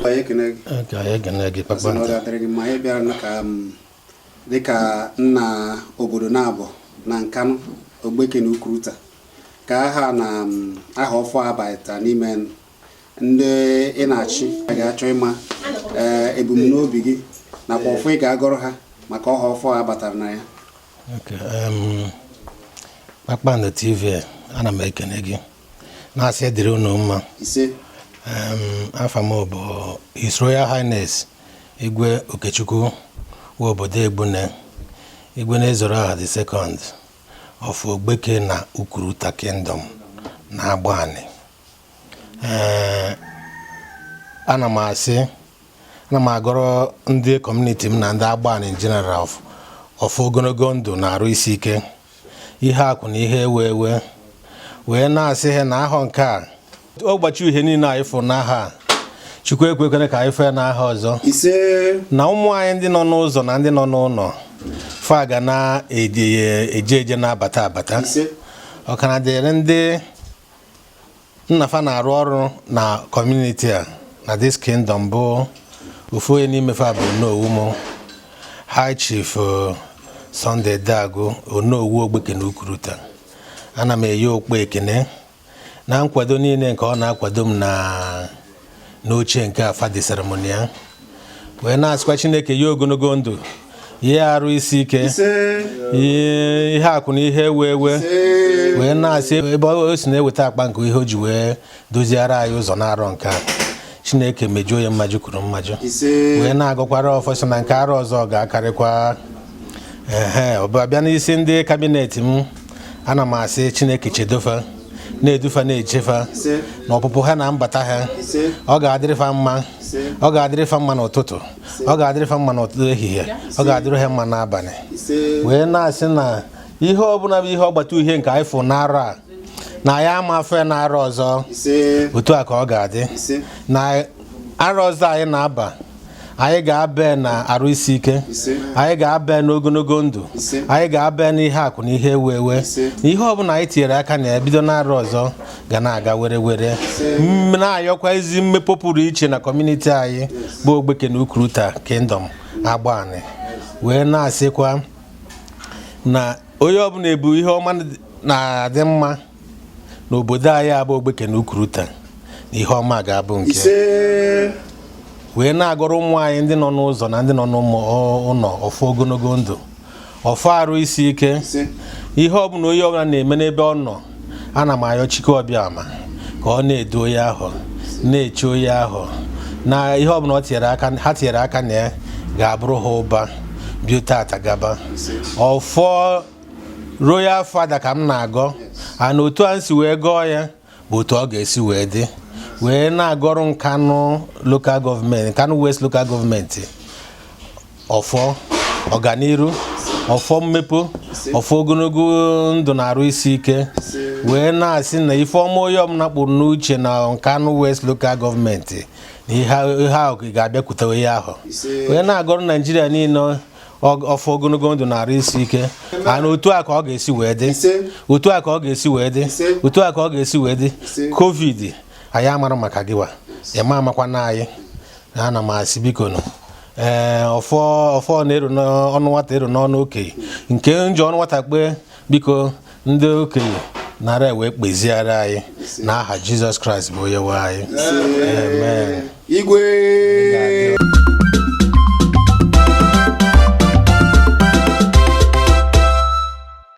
Anyị ekene gị. Ka anyị ekene gị. Sị na ọ Kpakpando. Ga-adịrị gị mma. Anyị bịara na ka dịka nna obodo na-abụ na Nkanụ, Ogbeke na Ukuruta, ka aha na aha ọfọ abata n'ime ndị ị na-achị ga-achọ ịma ebumnobi gị nakwa ọfọ ị ga-agọrọ ha maka ọha ọfọ a batara na ya. Okay, Kpakpando TV, ana m ekene gị, na-asị dịrị unu mma. Ise. Afa m bụ His Royal Highness Igwe Okechukwu wa obodo Egbune, Igwe na-ezoro aha the second of Ogbeke na Ukuruta Kingdom na Agbani. Ee, ana m asị, ana m agọrọ ndị community m na ndị Agbani in general of ogologo ndụ na arụ isi ike, ihe akụ na ihe ewe ewe, wee na-asị ha na ahọ nke a, ọgbachi uhie niile anyị fụ n'aha a, Chukwu ekwekwere ka anyị fee n'aha ọzọ. Ise. Na ụmụ anyị ndị nọ n'ụzọ na ndị nọ n'ụlọ fa ga na-eje eje eje, na-abata abata. Ise. Ọkana dịrị ndị nnafa na-arụ ọrụ na community a na this kingdom, bụ ofu onye n'ime fa bụ Onowu mụ, High Chief Sunday Dagu, Onowu Ogbeke na Ukuruta. Ana m eyi okpu ekene na nkwado niile nke ọ na-akwado m na n'oche nke afa dị ceremony ya, wee na-asịkwa Chineke ya ogologo ndụ, ihe arụ isi ike, Ise. ihe akụ na ihe ewe ewe, Ise. wee na-asị ebe o si na-eweta akpa nke ihe o ji wee doziara anyị ụzọ na-arọ nke a, Chineke mejuo ya mmaju kwuru mmaju. Ise. Wee na-agọkwara ọfọ sị na nke arọ ọzọ ga-akarịkwa. Ehe, ọ bụ abịa n'isi ndị cabinet m, ana m asị Chineke chedofa, na-edufa, na-echefa Ise. na ọpụpụ ha na mbata ha. Ise. Ọ ga-adịrịfa mma. Ise. Ọ ga-adịrịfa mma n'ụtụtụ, ọ ga-adịrịfa mma n'ụtụtụ ehihie, ọ ga-adịrị ha mma n'abalị. Ise. Wee na-asị na ihe ọbụla bụ ihe ọgbata uhie nke anyị fụ n'arọ a, na ya ama afọ ya n'arọ ọzọ. Ise. Otu a ka ọ ga-adị. Ise. Na arọ ọzọ anyị na-aba, anyị ga-aba na arụ isi ike. Ise. Anyị ga-aba n'ogologo ndụ. Ise. Anyị ga-aba n'ihe akụ na ihe ewe ewe. Ise. Na ihe ọbụla anyị tinyere aka na ya bido n'arọ ọzọ ga na-aga were were. Na-ayọkwa ezi mmepe pụrụ iche na community anyị bụ Ogbeke na Ukuruta Kingdom Agbani, wee na-asịkwa na onye ọbụla ebu ihe ọma na-adị mma n'obodo anyị abụ Ogbeke na Ukuruta, na ihe ọma ga-abụ nke Ise. wee na-agọrọ ụmụ anyị ndị nọ n'ụzọ na ndị nọ n'ụmụ ụlọ ọfọ ogologo ndụ, ọfọ arụ isi ike. Ise. Ihe ọbụla onye ọbụla na-eme n'ebe ọ nọ, ana m ayọ Chike Ọbịama ka ọ na-edu onye ahụ, na-eche onye ahụ, na ihe ọbụla ọ tinyere aka, ha tinyere aka na ya, ga-abụrụ ha ụba bio tata gaba. Ọfọ royal father ka m na-agọ, ana otu a m si wee gọọ ya bụ otu ọ ga-esi wee dị. Wee na-agọrọ Nkanụ Local Government, Nkanụ West Local Government, ọfọ ọganiru, ọfọ mmepe, ọfọ ogologo ndụ na arụ isi ike, wee na-asị na ife ọma onye ọbụla kpụrụ n'uche na Nkanụ West Local Government, na ihe ahụ ga-abịakwute onye ahụ. Wee na-agọrọ Naijiria niile ọfọ ogologo ndụ na arụ isi ike, ana otu a ka ọ ga-esi wee dị. Otu a ka ọ ga-esi wee dị. Otu a ka ọ ga-esi wee dị. COVID, anyị amara maka gịwa ịma amakwa na anyị. Ana m asị, biko nụ, ee, ọfọ ọfọ na-eru n'ọnụ nwata, eru n'ọnụ okenye, nke njọ ọnụ nwata kpee, biko ndị okenye nara wee kpeziere anyị n'aha Jizọs Kraịst bụ onye nwe anyị, amen. Igwe.